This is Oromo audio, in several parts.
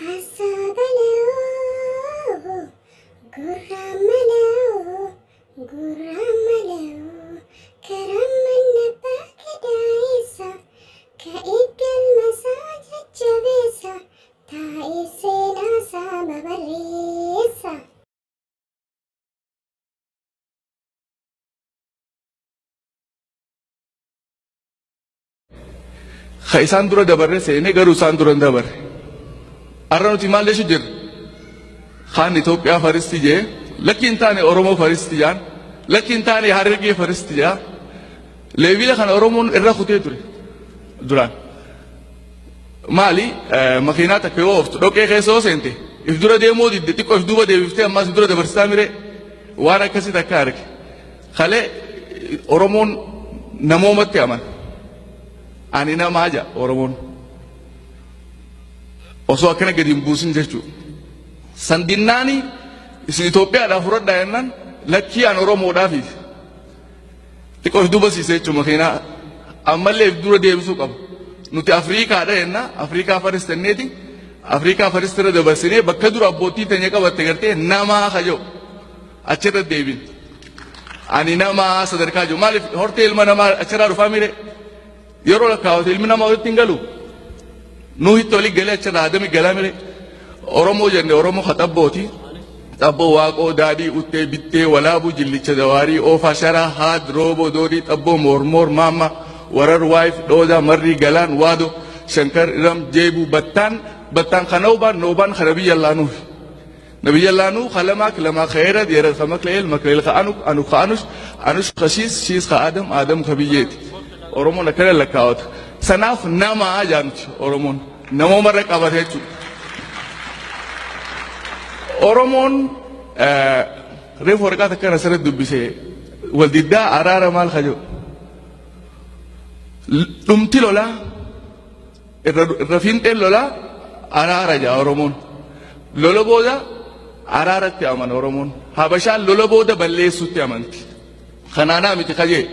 Asaabaloo gurraamaloo gurraamaloo karaa abbaa gadaayessa ka'ee galmasaa jajjabeessa taa'ee seenaasaa babarreessa. Ka isaan dura dabarre seenee garuu isaan dura hin dabarre. Har'a nuti maal jechuu jirra? Kaan Itoophiyaa first jee, lakki hin taane Oromoo first jaan, lakki hin taane Harargee first jaa. Level kana Oromoon irra kutee ture duraan. Maali makiinaa takka yoo ooftu dhoqqee keessa yoo seente if dura deemuu didde, xiqqoo if duuba deebiftee ammaas if dura dabarsitaa miree waan akkasii takka arge. Kalee Oromoon namoomatti amana. Ani namaa jedha Oromoon. Osoo akkana gadi hin buusin jechuudha. Sandinnaani isin Itoophiyaadhaaf fudhadhaa jennaan lakkii an Oromoodhaafi. Xiqqoo if duuba siise jechuudha makiinaa. Ammallee if dura deebisuu qaba. Nuti Afriikaadha jenna, Afriikaa first jenneeti. Afriikaa first irra dabarsinee bakka dura abbootii teenya qabatte gartee namaa kaje'u achirra deebin. Ani namaa sadarkaa jiru. Maaliif hortee ilma namaa achirraa dhufaa mire? Yeroo lakkaawwate ilmi namaa walitti hin galu. Nuhitti walii galee achirraa Adami galaa mire. Oromoo jenne, Oromoo ka xabbooti. Xabboo, Waaqoo, Daadhii, Uttee, Bittee, Walaabuu, Jillicha, Dawaarii, Oofaa, Sharaa, Haad, Rooboo, Doodii, Xabboo, Moormoor, Maamma, Warar, Waayif, Dhoodaa, Marrii, Galaan, Waado, Shankar, Iram, Jeebuu, Battaan, Battaan kana Noobaan kana biyya laanuuf. Nabiyya laanuu kalamaa lamaa khayra yeera ka Makleel, Makleel ka Anuk, Anuk ka Anush, Anush ka Shiis, Shiis ka Adam, Adam ka biyyeeti. Oromoon akkana lakkaawwata. Sanaaf namaa jaanuti Oromoon. Namoomarra qabate jechuudha. Oromoon reefu waraqaa takka kana asirratti dubbise, waldiddaa araara maal kajo. Dhumti lolaa irra fiinxeen lolaa araara jaa Oromoon. Lola booda araaratti amana Oromoon. Habashaan lola booda balleessutti amanti. Kanaanaa miti kajee.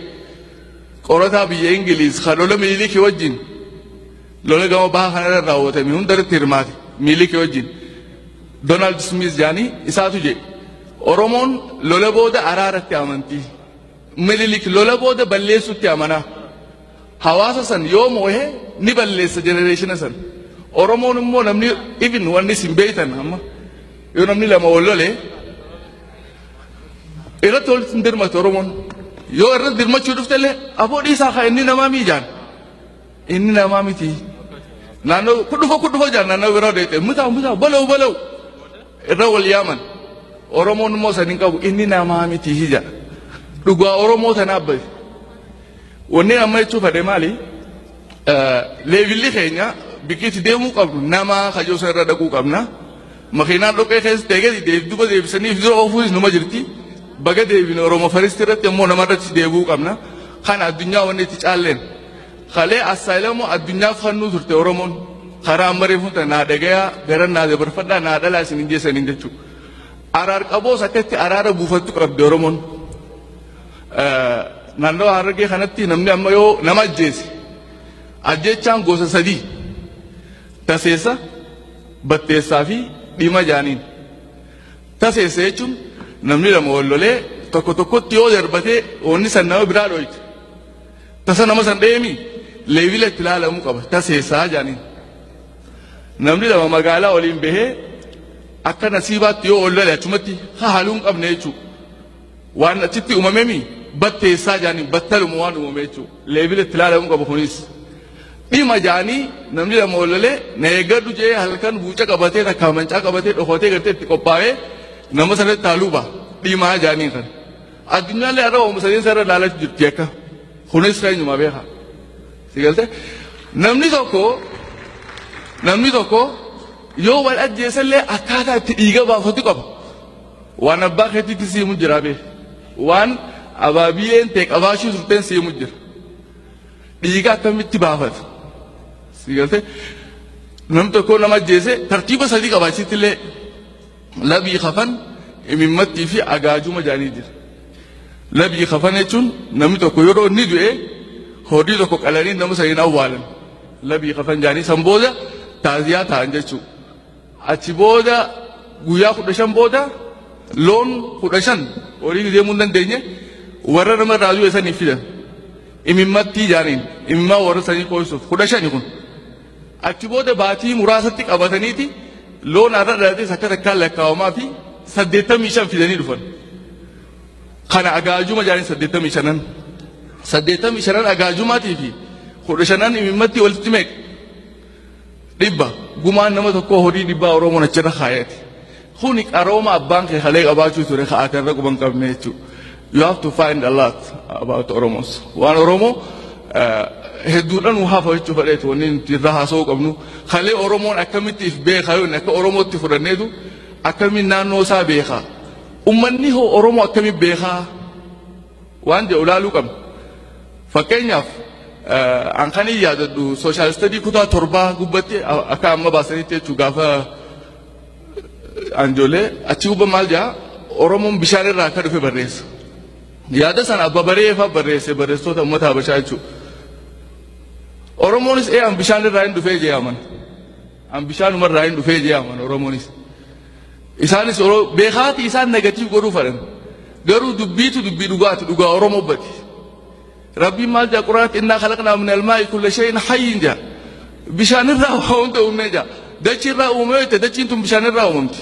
Qorataa biyya Ingiliiz kan lola Minilikii wajjin lola gama baha kanarra raawwatame hundarratti hirmaate Minilikii wajjin. Donald Smith jaanii isaatu jedhe. Oromoon lola booda araaratti amanti. Minilik lola booda balleessutti amanaa. Hawaasa san yoo moo'e ni balleessa generation san. Oromoon immoo namni even wanni isin beeytan amma yoo namni lama wal lole irratti walitti hin dirmatu Oromoon. Yoo irratti dirmachuu dhufte illee afoo dhiisaa haa, inni namaa miijaan. Inni namaa miti. Naannoo kudhufo kudhufo jaan, naannoo biraa deete mutaa mutaa balaw balaw irra wal yaaman. Oromoon immoo san hin qabu, inni namaa miti hija. Dhugaa Oromoo tanaaf bahe. Wanni amma jechuu fedhe maali? Level keenya bikkiitti deemuu qabnu namaa kajoo san irra dhaquu qabna. Makiinaan dhoqqee keessa teegee duuba deebisanii dura oofuunis numa jirti. Baga deebine Oromoo first irratti immoo namarratti deebi'uu qabna. Kana addunyaa wanni itti caalleen. Kalee asylum addunyaaf kennuu turte Oromoon. Karaa amma reefu naa dhagayaa gara naa dabarfadhaa naa dhalaa isin hin jeessaniin jechuudha. Araar qaboos akkatti araara buufattu qabdi Oromoon. Naannoo Harargee kanatti namni amma yoo nama ajjeese, ajjechaan gosa sadii: taseessa, batteessaa fi dhima jaaniin. Taseessa jechuun namni lama wal lolee tokko tokkotti yoo darbatee wanni san nama biraa dhoyte. Tasa nama san dheemi level itti ilaalamuu qaba, taseessaa jaaniin. Namni lama magaalaa waliin bahee akka nasiibaatti yoo ol lole achumatti haaluu hin qabne jechuudha. Waan achitti uumamemi batteessaa jaaniin, battaluma waan uumame jechuudha. Level itti ilaalamuu qaba kunis. Dhima jaanii namni lama ol lolee na eeggadhu jee halkan buuca qabatee takka mancaa qabatee dhokatee gartee itti qophaa'ee nama sanatti haaluu ba'a. Dhimaa jaaniin kan. Addunyaallee har'a oomu sadiin sarara ilaalaa jirti akka. Kunis keenyuma beekaa. Si galte? Namni tokko yoo wal ajjeesallee akkaataa itti dhiiga baafatu qaba. Waan abbaa keetiitti siimu jira bee. Waan abaabiyyeen ta'e qabaachuu turteen siimu jira. Dhiiga akkamitti baafata? Si galte? Namni tokko nama ajjeese tartiiba sadii qaba achitti illee, labii kafan, imimmattii fi agaajuma jaanii jira. Labii kafan jechuun namni tokko yeroo inni du'e horii tokko qalanii nama saniin awwaalan. Labii kafan jaanii san booda taaziyaa ta'an jechuudha. Achi booda guyyaa 15 booda loon 15 horii deemuu hin dandeenye warra nama irraa du'e saniif fidan. Imimmattii jaaniin imimmaa warra sanii qo'isuuf 15 kun. Achi booda baatii muraasatti qabataniiti loon har'a dhalates akka takkaan lakkaawamaa fi 85 fidanii dhufan. Kana agaajuma jaaniin 85. 85 agaajumaatii fi 15 imimmattii walitti meeqa? 100. Gumaan nama tokkoo horii 100 Oromoon achirra kaayate. Kuni qarooma abbaan kee kalee qabaachuu ture ka'atarra quban qabne jechuudha. You have to find a lot about Oromos. Waan Oromoo hedduudhaan nu hafa jechuu fedheetu wanni nuti irraa haasa'uu qabnu. Kalee Oromoon akkamitti if beeka yoo akka Oromootti fudhanneetu akkamiin naannoo isaa beeka. Uummanni hoo Oromoo akkamiin beekaa waan jedhu ilaaluu qabna. Fakkeenyaaf an kan hin yaadadhu social study kutaa 7 gubbatti akka amma baasanitti jechuu gaafa anjoolee achi gubba maal jedha Oromoon bishaan irraa akka dhufe barreessa. Yaada sana abba bareefa barreesse barreessitoota uummata Habashaa jechuudha. Oromoonis ee an bishaan irraa hin dhufee jee aman. An bishaanuma irraa hin dhufee jee aman Oromoonis. Isaanis beekaati isaan negative godhuu fedhan. Garuu dubbiitu dubbii dhugaati dhugaa Oromoo bati. Rabbiin maal jedha Quraanatti innaa khalaqnaa min almaa'i kulla shay'in hayyin jedha. Bishaan irraa waa hunda uumnee jedha. Dachi irraa uumee jette dachiin tun bishaan irraa uumamti.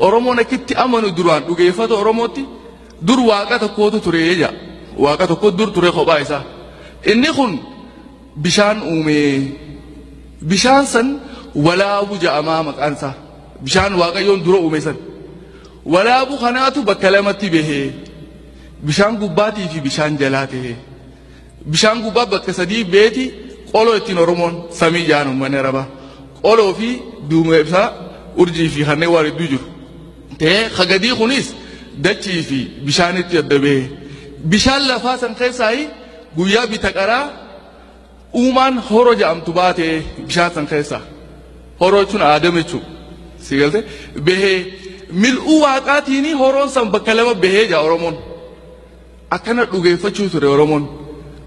Oromoon akkitti amanu duraan dhugeeffata Oromootti dur waaqa tokkootu ture jedha. Waaqa tokko dur ture kophaa isaa. Inni kun bishaan uumee bishaan san walaabu jedhamaa maqaan isaa. Bishaan Waaqayyoon dura uume san. Walaabu kanaatu bakka lamatti bahee bishaan gubbaatii fi bishaan jalaa ta'e. Bishaan gubbaa bakka sadii beeti qoloo ittiin Oromoon samii jaan uummanni Arabaa. Qoloo fi duumessa urjii fi kanneen waan hedduu jiru. Ta'ee kagadii kunis dachii fi bishaanitti adda bahee. Bishaan lafaa san keessaa guyyaa bita qaraa uumaan horo jedhamtu baatee bishaan san keessaa. Horoo jechuun aadam jechuudha. Si galte bahee mil'uu waaqaatiin horoon san bakka lama bahee jaa Oromoon. Akkana dhugeeffachuu ture Oromoon.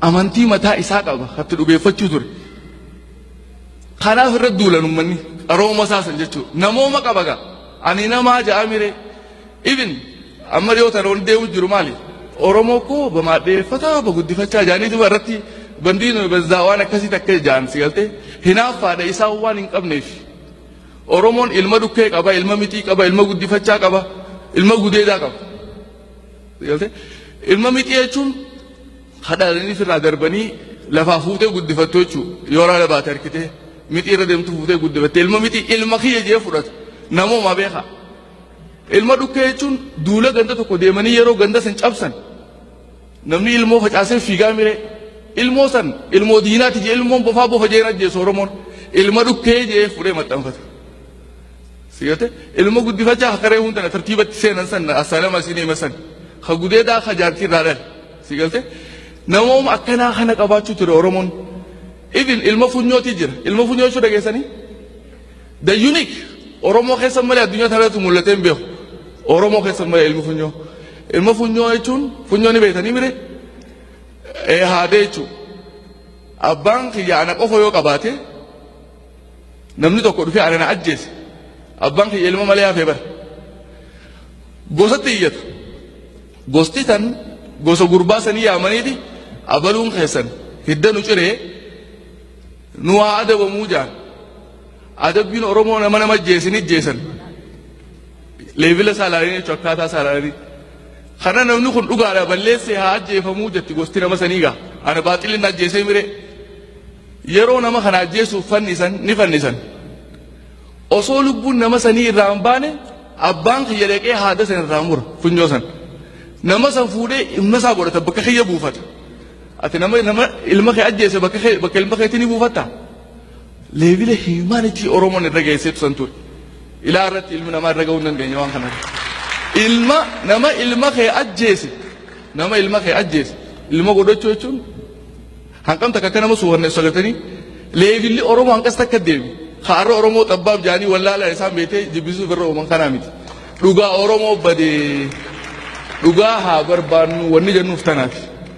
Amantii mataa isaa qaba katti dhugeeffachuu ture. Kanaaf irra duulan uummanni qarooma isaa san jechuudha. Namooma qaba gaa. Ani namaa ja'a mire. Even amma dhiyoo tana ol deemu jiru maali? Oromoo koo bamaadheeffataa baguddifachaa jaaniitu irratti bandiin bazzaa waan akkasii takka jaan si galte hinaaffaadha isaan waan hin qabneef. Oromoon ilma dhukkee qaba, ilma mixii qaba, ilma guddifachaa qaba, ilma gudeedaa qaba. Si galte ilma mixii jechuun hadhaadhanii ofirraa darbanii lafaa fuutee guddifattu jechuudha. Yoo raala baate harkitee mixii irra deemtu fuutee guddifatte ilma mixii ilma kiyya jee fudhata. Namooma beeka. Ilma dhukkee jechuun duula ganda tokko deemanii yeroo ganda san cabsan namni ilmoo facaasee fiigaa mire ilmoo san ilmoo diinaati jee ilmoon bofaa bofa jeen ajjeesu Oromoon ilma dhukkee jee fuudhee maxxanfata. Sigalte ilma guddifachaa hakaree hundana tartiibatti seenan san assalama isin hima san ka gudeedaa ka jaartii irraa dhale sigalte namooma akkanaa kana qabaachuu ture Oromoon. Even ilma funyooti jira ilma funyoo jechuu dhageessanii the unique Oromoo keessa malee addunyaa tanarratti mul'atee hin beeku. Oromoo keessa malee ilmi funyoo. Ilma funyoo jechuun funyoo ni beektanii mire haadee jechuudha. Abbaan kiyya ana qofa yoo qabaate namni tokko dhufee ana na ajjeese. Abbaan kiyya ilma malee hafee bara. Gosatti iyyata. Gosti tan gosa gurbaa sanii yaamaniiti abaluun keessan hidda nu ciree nu haa adabamuu jaan. Adabbiin Oromoo nama nama ajjeesin ijjeesan. Leebila isaa ilaalanii jechuudha akkaataa isaa ilaalanii. Kana namni kun dhugaadha balleessee haa ajjeefamuu jetti gosti nama sanii gaa. Ana baaxilin ajjeesee mire. Yeroo nama kana ajjeesuuf fannisan ni fannisan. Osoo lubbuun nama sanii irraa hin baane abbaan kiyya dhaqee haada san irraa mura funyoo san. Nama san fuudhee ilma isaa godhata bakka kiyya buufata. Ati nama nama ilma kee ajjeese bakka kee bakka ilma keetii ni buufatta. Leebila humanity Oromoon irra geesseetu san ture. Ilaa irratti ilmi namaa irra ga'uu hin dandeenye waan kana. Ilma nama ilma kee ajjeese nama ilma kee ajjeese ilma godhachuu jechuun hanqam takka akka nama suufanneessu agartanii leebilli Oromoo hanqas takka deemi. Haarra Oromoo xabbaaf jaanii wallaalaa isaan beetee jibbisuuf irra uuman kanaa miti. Dhugaa Oromoo badee dhugaa haa barbaannu wanni jennuuf tanaaf.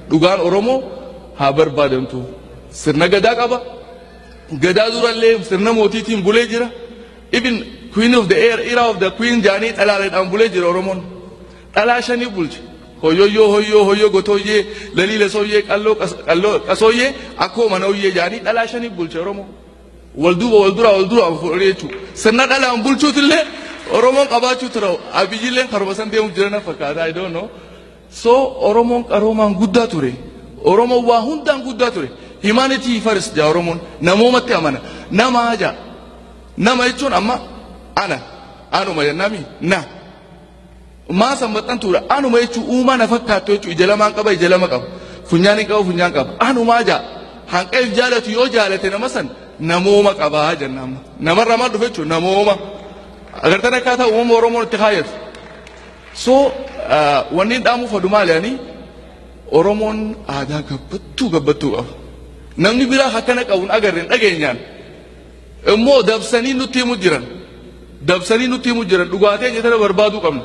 Dhugaan Oromoo haa barbaadamtu. Sirna gadaa qaba. Gadaa durallee sirna mootiitiin bulee jira. Ibin Queen of the air, era of the queen jaanii dhalaaleedhaan bulee jira Oromoon. Dhalaa shanii bulche. Hoyyoyyoo hoyyoo hoyyoo gotooyyee laliila sooyyee qalloo qalloo qasooyyee akkoo manooyyee jaanii dhalaa shanii bulche Oromoo. Wal duuba wal duraa wal duraa fuudhanii jechuudha. Sirna dhalaan bulchuutillee Oromoon qabaachuu tura. Abiyyilleen karuma san deemuuf jiran fakkaata. I don't know. So Oromoon qaroomaan guddaa ture. Oromoon waa hundaan guddaa ture. Humanity first jaa Oromoon namoomatti amana. Namaa jaa. Nama jechuun amma ana anuma jennaami na. Maa san maxxantuudha. Anuma jechuun uumaa na fakkaattu jechuun ija lamaan qaba ija lama qaba. Funyaan hin qabu funyaan qaba. Anumaa jaa. Hanqeef jaalatu yoo jaalate nama san namooma qabaa jenna amma. Namarraa maal dhufe jechuun namooma. Agartan akkaataa uumama Oromoon itti kaayatu. So wanni dhaamuuf fadu maali ani Oromoon aadaa gabbattuu gabbattuu qaba. Namni biraa akkana qabuun agarreen dhageenyaan. Immoo dabsanii nutti himu jiran. Dabsanii nutti himu jiran dhugaatee jetana barbaaduu qabna.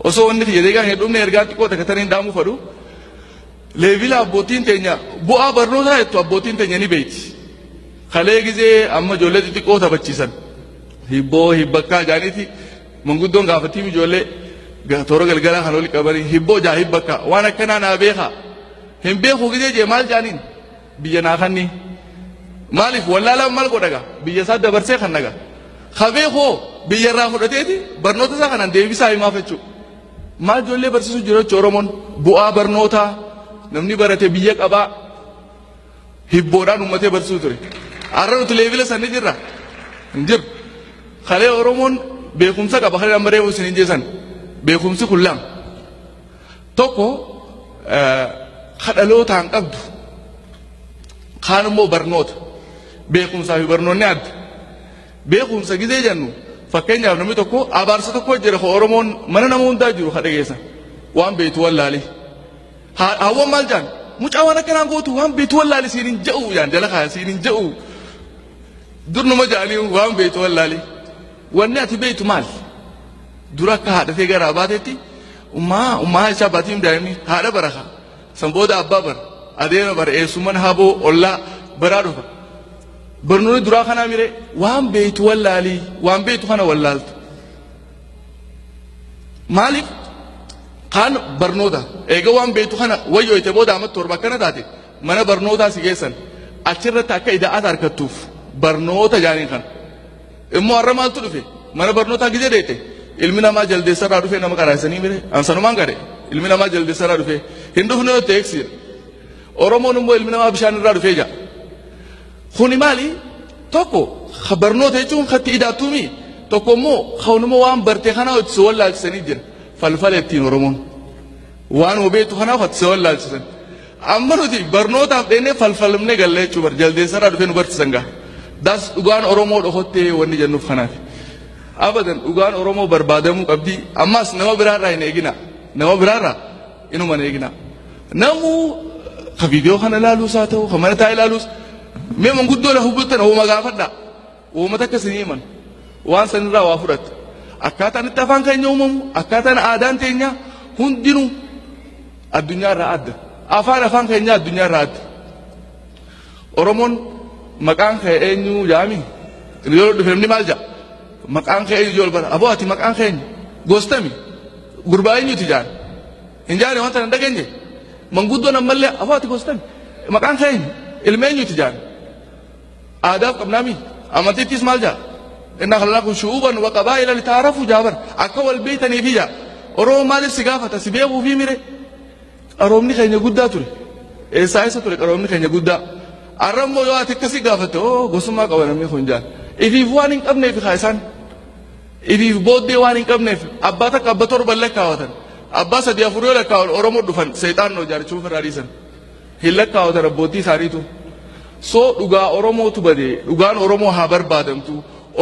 Osoo wanni kiyya deegaa hin dhumne ergaa xiqqoo takka taniin dhaamuu fadu. Leevila abbootiin teenya bu'aa barnootaa jettu abbootiin teenya ni beeyti. Kalee gizee amma ijoollee xixiqqoo taphachiisan. Hibboo hibbakkaa jaaniiti manguddoon gaafatiin ijoollee toora galgalaa kan oli qabanii hibboo jaa hibbakkaa waan akkanaa naa beekaa. Hin beeku gizee jee maal jaaniin biyya naa kanni. Maaliif wallaalaan maal godha gaa biyya isaa dabarsee kan nagaa. Ka beekoo biyya irraa fudhateeti barnoota isaa kanaan deebisaa himaaf jechuudha. Maal ijoollee barsiisuu jiru jechuudha Oromoon bu'aa barnootaa namni barate biyya qabaa hibboodhaan uummatee barsiisuu ture. Har'a nuti leevila san ni jirra. Hin jiru. Kalee Oromoon beekumsa qaba kalee amma reefu isin hin jeesan. Beekumsi kun lama. Tokko kadhalootaan qabdu. Kaan immoo barnoota. Beekumsaa fi barnoonni adda. Beekumsa gizee jennu fakkeenyaaf namni tokko abaarsa tokko jira ka Oromoon mana nama hundaa jiru ka dhageessa. Waan beektu wallaalee. Hawwan maal jaan? Mucaa waan akkanaan gootu waan beektu wallaalee siin hin je'u jaan jala kaaya siin hin je'u. Dur numa jaanii waan beektu wallaalee. Wanni ati beektu maal? Dura akka haadhatee garaa baatetti ummaa isaa baatiin daa'imni haadha baraka. San booda abbaa bara. Adeema bara eessummaan haboo ollaa baraa dhufa. Barnoonni duraa kanaa mire waan beektu wallaalii waan beektu kana wallaaltu. Maaliif kaan barnoota eega waan beektu kana wayyooyte booda amma torba akkana taate mana barnootaa si geessan achirratti akka ida'aata harkattuuf barnoota jaaniin kana. Immoo har'a maaltu dhufe mana barnootaa gizee deete ilmi namaa jaldeessarraa dhufe nama qaraasanii mire ansanumaan gare ilmi namaa jaldeessarraa dhufe hin dhufne yoo ta'e eegsiidha. Oromoon immoo ilmi namaa bishaan irraa dhufee jira. Kuni maali? Tokko barnoota jechuun katti idaattuumi. Tokko immoo kanuma waan barte kana itti wallaalchisanii jira. Falfala ittiin Oromoon. Waan beektu kanaaf itti wallaalchisan. Amma nuti barnootaaf dheenee falfalamnee galle jechuu bar jaldeessarraa dhufee nu barsiisan gaa. Das dhugaan Oromoo dhokottee wanni jennuuf kanaaf. Abadan dhugaan Oromoo barbaadamuu qabdi. Ammas nama biraarraa hin eegina. Nama biraarraa inuma hin eegina. Namuu ka viidiyoo kana ilaaluus haa ta'u, ka mana taa'ee ilaaluus mee manguddoo lafa bultan uuma gaafadha. Uummata akkasii himan. Waan sanirraa waa fudhatta. Akkaataan itti afaan keenya uumamu, akkaataan aadaan teenya hundinuu addunyaarraa adda. Afaan afaan keenya addunyaarraa adda. Oromoon maqaan kee eenyu jaami? Yoo dhufe namni maal ja'a? Maqaan kee eenyu yoo bara? Aboo ati maqaan kee eenyu? Gostami? Gurbaa eenyuti jaan? Hin jaane wanta hin dhageenye? Manguddoon ammallee aboo ati gostami? Maqaan kee eenyu? Ilma eenyuti jaan? Aadaaf qabnaami? Amantiittis maal ja'a? Inna khalaqnakum shu'uban wa qabaa'ila litaarafu jaabar. Akka wal beektaniifi jaa. Oromoo maaliif si gaafata? Si beekuufi mire? Qaroomni keenya guddaa ture. Eessaa eessa ture qaroomni keenya guddaa? Har'a immoo yoo ati akkasii gaafatte oo gosummaa qaba namni kun jaan. Ifiif waan hin qabneef haa isaan. Ifiif booddee waan hin qabneef abbaa takka abba torba lakkaawatan. Abbaa sadii afur yoo lakkaawatan Oromoo dhufan seexaan noo jaarichuuf irraa dhiisan. Hin lakkaawatan abbootii isaaniitu. So dhugaa Oromootu bade dhugaan Oromoo haa barbaadamtu.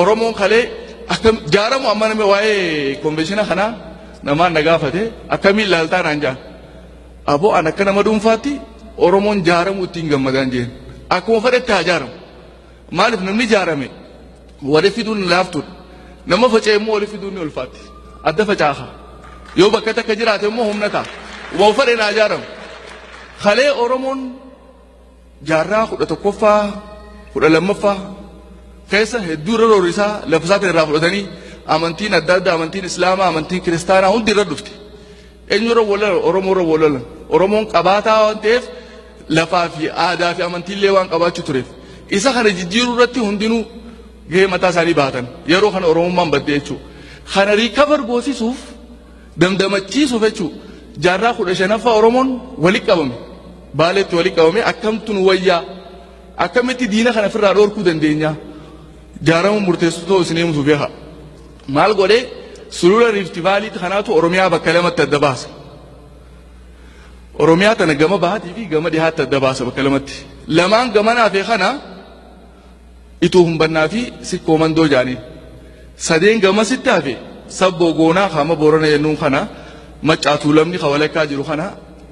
Oromoon kalee akkam jaaramu amma namni waa'ee konveenshina kanaa namaan na gaafate akkamiin ilaaltaa naan jaan. Aboo an akka nama dhuunfaatti Oromoon jaaramu ittiin gammadaan jeen. Akkuma fedhetti haa jaaramu. Maaliif namni jaarame wali fiduun laaftuudha. Nama faca'e immoo wali fiduun ni ulfaatti. Adda facaafa. Yoo bakka takka jiraate immoo humna ta'a. Waan fedhe naa jaaramu. Kalee Oromoon jaarraa 11ffaa 12ffaa Keessa hedduu irra roorrisaa lafa isaatiin irraa fudhatanii amantiin adda addaa amantiin Islaamaa amantiin Kiristaanaa hundi irra dhufte. Eenyu irra wal lolan? Oromoo irra wal lolan. Oromoon qabaataa waan ta'eef lafaa fi aadaa fi amantiillee waan qabaachuu tureef. Isa kana jijjiiruu irratti hundinuu gahee mataa isaanii baatan. Yeroo kana Oromummaan badde jechuudha. Kana recover goosisuuf damdamachiisuuf jechuudha. Jaarraa 15ffaa Oromoon walitti qabame. Baaleetti walitti qabame akkamtu nu wayyaa? Akkamitti diina kana ofirraa dhorkuu dandeenya? Jaaramuun murteessitoo isin himutu beeka. Maal godhee sulula Rift Valley kanaatu Oromiyaa bakka lamatti adda baasa. Oromiyaa tana gama bahaatii fi gama dhihaatti adda baasa bakka lamatti. Lamaan gamanaa fi kana ituu humbannaa fi sikkoo mandoo jaaniin. Sadeen gamasitti hafe sabboo goonaa kaama boorana jennuun kana maccaatuu lamni ka walakkaa jiru kana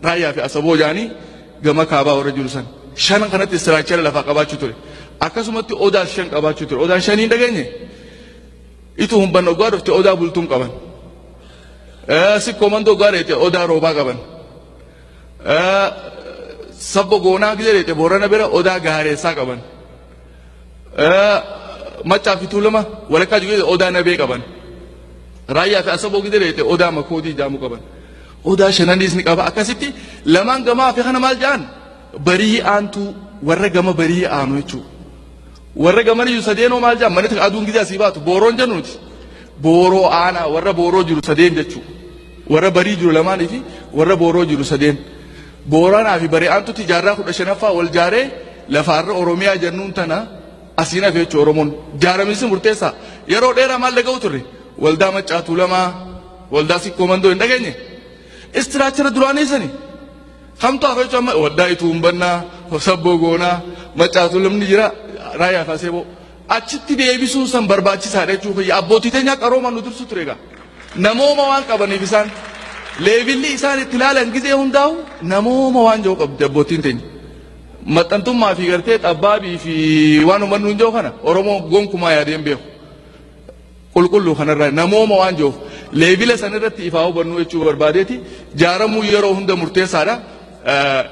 raayyaa fi asaboo jaanii gama kaabaa warra jiru san. Shanan kanatti structure lafaa qabaachuu ture. Akkasumatti odaa shan qabaachuu ture. Odaan shanii hin dhageenye. Ituu humbanna oggaa dhufte odaa bultuun qaban. Sikkoo mandoo oggaa dheete odaa roobaa qaban. Sabbo goonaa gidee dheete boorana bira odaa gaareessaa qaban. Maccaa fi tuulama walakkaa jiru odaa nabee qaban. Raayyaa fi asaboo gidee dheete odaa makoodii jaamu qaban. Odaa shananiis ni qaba. Akkasitti lamaan gamaa fi kana maal jedhan barii aantuu warra gama barii aanu jechuudha. Warra gamana jiru sadeenoo maal jedhan manatti aduun gidee asii baatu booroon jennu nuti. Booroo aanaa warra booroo jiru sadeen jechuudha. Warra barii jiru lamaanii fi warra booroo jiru sadeen. Booranaa fi barii aantutti jaarraa 15ffaa wal jaaree lafaarra Oromiyaa jennuun tana asiin hafe jechuudha Oromoon. Jaaramiinsi murteessaa. Yeroo dheeraa maal dhaga'u turre? Waldaa Maccaatuu lamaa, waldaa Sikkoo Mandoo hin dhageenye. Structure duraanii sani. Kamtu hafe jechuudha amma waldaa ituu humbannaa, sabboo goonaa, Maccaatuu lamni jira, raayyaa fi aseeboo. Achitti deebisuun san barbaachisaadha jechuudha. Abbootii teenyaa qaroomaan nu dursu ture egaa. Namooma waan qabaniif isaan level isaan itti ilaalan gizee hundaa'u namooma waan jiru qabdi abbootiin teenya. Maxxantummaa fi gartee xabbaabii fi waan uummanni hin jiru kana Oromoo gonkumaa yaadeen beeku. Qulqulluu kanarraa namooma waan jiruuf level sanirratti ifaa hubannuu jechuu barbaadeeti jaaramuu yeroo hunda murteessaadha.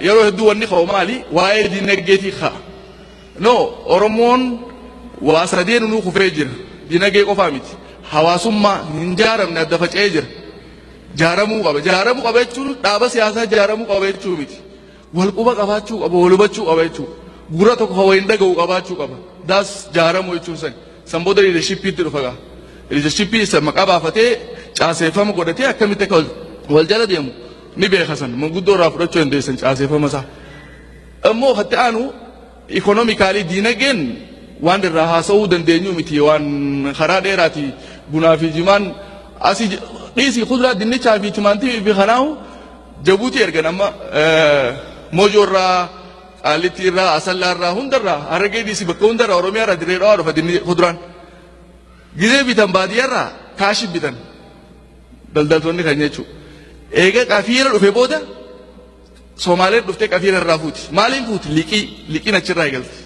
Yeroo hedduu wanni ka'u maali? Waa'ee dinagdeetii ka'a. No, Oromoon waa sadeen nuu kufee jira. Dinagdee qofaa miti. Hawaasummaa hin jaaramne adda faca'ee jira. Jaaramuu qaba. Jaaramuu qaba jechuun dhaaba siyaasaa jaaramuu qaba jechuu miti. Wal quba qabaachuu qaba, wal hubachuu qaba jechuudha. Gurra tokko kan waliin dhaga'u qabaachuu qaba. Daas jaaramuu jechuun sani. San booda leadershipiitti dhufa gaa. Leadershipii isa maqaa baafatee caaseeffama godhatee akkamitti akka wal jala deemu ni beeka san. Manguddoo irraa fudhachuu dandeessan caaseeffama isaa. Immoo hatti aanu economically diinagdeen waan irraa haasa'uu dandeenyu miti waan karaa dheeraati bunaa fi jimaan asii dhiisii kuduraa dinnichaa fi timaantimii fi kanaahu Jabuutii ergan amma Mojoo irraa Qaallittii irraa Asallaa irraa hundarraa Harargee dhiisii bakka hundarraa Oromiyaa irraa dirree dhawaa dhufa dinni kuduraan. Gizee bitan baadiyyaa irraa cash bitan daldaltoonni kan jechuudha. Eega qafiira dhufe booda Somaaleen dhuftee qafiira irraa fuuti. Maaliin fuuti? Liqii liqiin achirraa eegalti.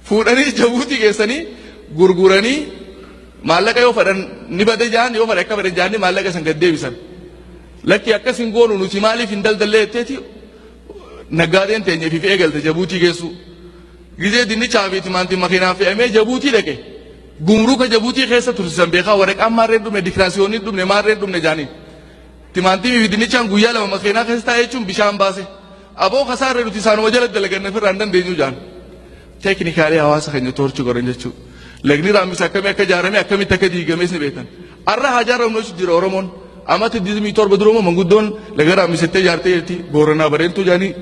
Fuudhanii Jabuutii geessanii gurguranii maallaqa yoo fedhan ni bade jaan yoo fedhan akka fedhan jaanii maallaqa san gad deebisan. Lakki akkas hin goonu nuti maaliif hin daldallee jetteeti naggaadeen teenya ifiif eegalte Jabuutii geessuu. Gizee dinnichaa fi timaantiin makiinaan fe'amee Jabuutii dhaqe. Gumruuka Jabuutii keessa tursisan beekaa waraqaan maarreen dhumne dikiraasiyoonni dhumne maarreen dhumne jaaniin. Timaantimii fi dinnichaan guyyaa lama makiinaa keessa taa'ee jechuun bishaan baase. Aboo kasaarree nuti isaanuma jala dalaganne ofirraa hin dandeenyu jaan. Technically hawaasa keenya torture godhan jechuudha. Lagni raammis akkamii akka ijaarame akkamitti akka diigames ni beekan. Har'a haa ijaaramnu jechuun jira Oromoon. Amata 27 duruma manguddoon laga raammisettee ijaartee jirti. Booranaa bareentuu jaanii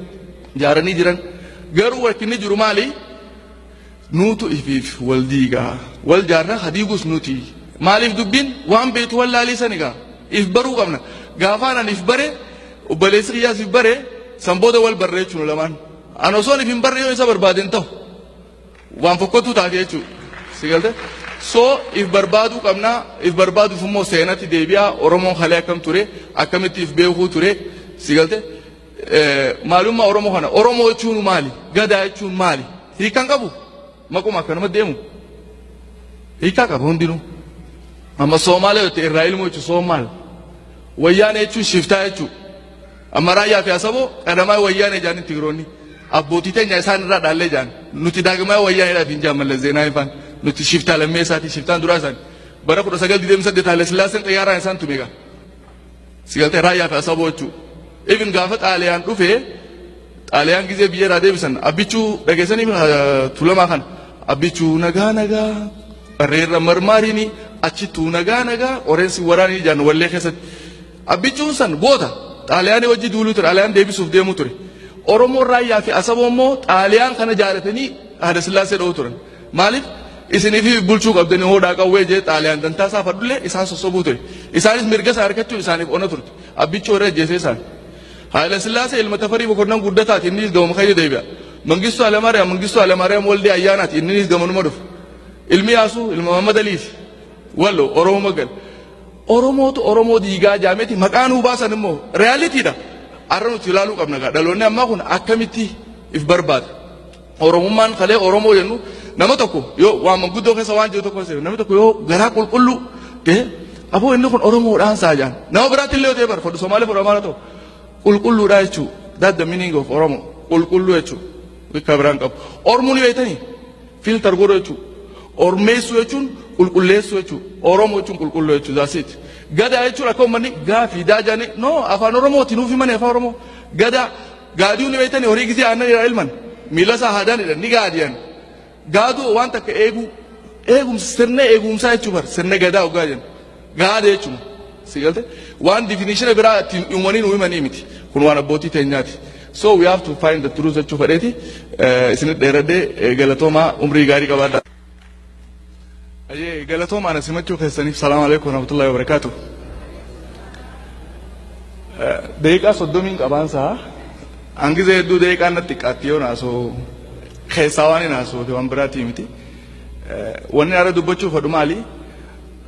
ijaaranii jiran. Garuu rakkinni jiru maali? Nuutu ifiif wal diigaa. Wal jaarraa hadiigus nuti. Maaliif dubbiin waan beektu wallaalii sani gaa. If baruu qabna. Gaafaan ani if bare obboleessi kiyyaas if bare san booda wal barre jechuun lamaan. Ani osoon if hin barre yoo isa barbaade hin ta'u. Waan fokkottuu taate jechuudha. Si galte? So if barbaaduu qabna. If barbaaduuf immoo seenatti deebi'a. Oromoon kalee akkam ture? Akkamitti if beekuu ture? Si galte? Maalummaa Oromoo kana. Oromoo jechuun maali? Gadaa jechuun maali? Hiikaan qabu? Maquma akkanuma deemu. Hiikaa qaba hundinuu. Amma Soomaalee yoo ta'e irraa ilmoo jechuun Soomaal. Wayyaanee jechuun shiftaa jechuudha. Amma raayyaa fi asaboo qadamaa wayyaanee jaaniin Tigiroonni. Abbootii teenya isaan irraa dhaallee jaan. Nuti daagamaa wayyaaneedhaaf hin jaan Mallas Zeenaawii faan. Nuti shiftaa lammeessaati, shiftaan duraa isaani. Bara 1928 Haile Sillaaseen xiyyaaraan isaan tume egaa. Si galtee Raayyaa fi Asaboo jechuudha. Even gaafa Xaaliyaan dhufee, Xaaliyaan gizee biyya irraa deebisan, Abbichuu dhageessanii Tulamaa kana. Abbichuu nagaa nagaa barreerra marmaariini achittuu nagaa nagaa qoreensi waraanii jaan wallee keessatti. Abbichuun san goota Xaaliyaanii wajji duuluu ture, Xaaliyaan deebisuuf deemuu ture. Oromoon Raayyaa fi Asaboo immoo Xaaliyaan kana jaalatanii Haile Sillaasee dha'uu turan. Maaliif isiniif bulchuu qabdanii hoodhaa qawwee jee Xaaliyaan dantaa isaa fadhullee isaan sossobuu ture. Isaanis mirga isaa harkachuu isaaniif ona turte. Abbichuu irra ajjeesee isaan. Haile Sillaasee ilma Tafarii Mokonnan Guddataati, innis gama keenya deebi'a. Mangistuu Hayilamaariyaam, Mangistuu Hayilamaariyaam Waldee Ayyaanaati, innis gamanuma dhufa. Ilmi Yaasuu ilma Mahammad Aliiti. Wallo Oromoo magal. Oromootu Oromoo diigaa jaameeti maqaa nuu baasan immoo realitydha. Har'a nuti ilaaluu qabna gaa, dhaloonni ammaa kun akkamitti if barbaada. Oromummaan kalee Oromoo jennu, nama tokko yoo waan manguddoo keessa waan jiru tokko namni tokko yoo garaa qulqulluu ta'e, aboo inni kun Oromoodhaan saa jaan. Nama biraatti illee yoo ta'e bara fodhu Somaalee, fodhu Amaara ta'u qulqulluudha jechuu. That's the meaning of Oromo. Qulqulluu jechuu. Bakka biraan qabu. Oromoo ni beektanii filter godhu jechuu. Ormeessuu jechuun qulqulleessuu jechuu. Oromoo jechuun qulqulluu jechuu. That's it. Gadaa jechuun akka uummanni gaafii daa jaanii no afaan Oromooti nuuf himanii afaan Oromoo. Gadaa gaaduu ni beektanii, horii gisee aannan irraa ilman miila isaa haadaanidha ni gaadiyan. Gaaduu waan takka eeguu, eegumsa, sirna eegumsaa jechuu bar, sirna gadaa hoggaa jennu. Gaada jechuun si galte waan definition biraa ittiin uumanii nu himanii miti. Kun waan abbootii teenyaati. So we have to find the truth jechuu fedheeti. Isinit dheeradhee, galatoomaa, umrii gaarii qabaadha. Ayyee, galatoomaa na simachuu keessaniif. Salaamu alaikum warahmatullahi wabarakatuh. Daqiiqaa 30n qabaansaa hangizee hedduu daqiiqaan natti xiqqaatti yoo naasoo keessaa waan hin haasoo waan biraatii miti. Wanni har'a dubbachuu fedhu maali?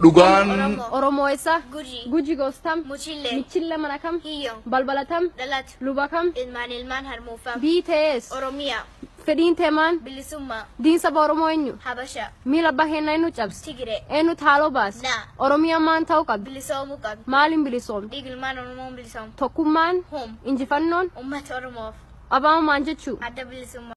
Dhugaan Oromoo eessa? Gujii. Guji goostam. Muchillee. Michille mana kam? Hiyyo. Balbala tam? Dhalatu. Luba kam? Ilmaan ilmaan harmuufam. BTS. Oromiyaa. Fedhiin teemaan? Bilisummaa. Diin saba Oromoo eenyu? Habasha. Miila abbaa keenyaa eenyu cabse? Tigiree. Eenyutu haaloo baase? Na. Oromiyaan maan ta'uu qabdi? Bilisoomuu qabdi. Maaliin bilisoomti? Dhiigi ilmaan Oromoon bilisoomti. Tokkummaan? Hum. Injifannoon? Uummata Oromoof. Abaama maan jechuu? Adda bilisummaa.